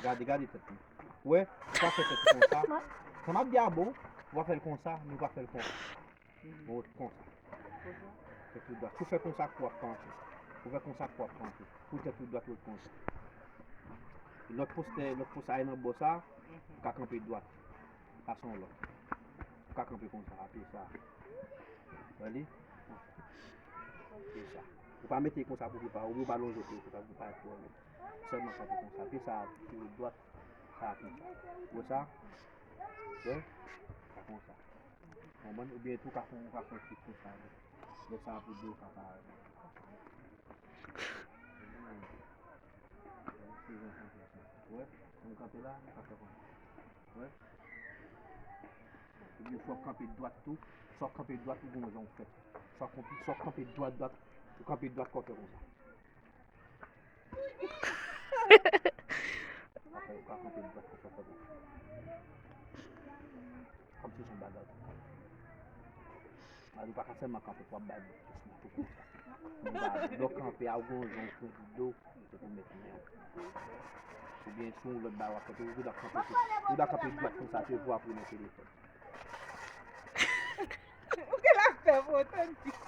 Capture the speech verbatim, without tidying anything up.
Gade, gade tèt li. Ou wè, ou pa fè tèt konsa. Sa m ap di a bon, ou pa fè l konsa, men ou pa fè l konsa. Bon, konsa. Tèt ou dwat. Si w fè konsa, kou w ap kanpe. Si w fè konsa, kou w ap kanpe. Pou tèt ou dwat, ou konsa. Lòt postè, lòt postè a nan bò sa, ou ka kanpe dwat. Pase yon lòt. Ou ka kanpe konsa, apre sa. Wè li? Konsa. Se sa. Ou pa mete konsa pou li pa, ou pa lonje pye konsa pou li pa twò lou. Sèlman kanpe konsa. Pye sa, pye dwat, sa konsa. Wè sa? Wè? Sa konsa. Konprann? Oubyen tou, ou ka fè, ou ka fè yon ti konsa. Lè sa pou di ou ka pa. Wè? Mwen kanpe la, mwen ka fè konsa. Wè? Oubyen fò w kanpe dwat tou. Fò w kanpe dwat ou gon jan w fè. Fò w kanpe, fò w kanpe dwat, dwat. Ou kanpe dwat, kò w fè konsa. Apre, ou ka kanpe dwat, kò w fè konsa. Kòmsi se yon bagay. Mari pa ka sèlman kanpe pou ap bay bout tou konsa. Lè w kanpe a, ou gon jan w pran do, se pou mèt men w. Oubyen si yon lòt bagay w ap fè tou, ou ta kanpe tou. Ou ta kanpe dwat konsa, se pou apre nan telefòn. Ou gen la fè pou otantik.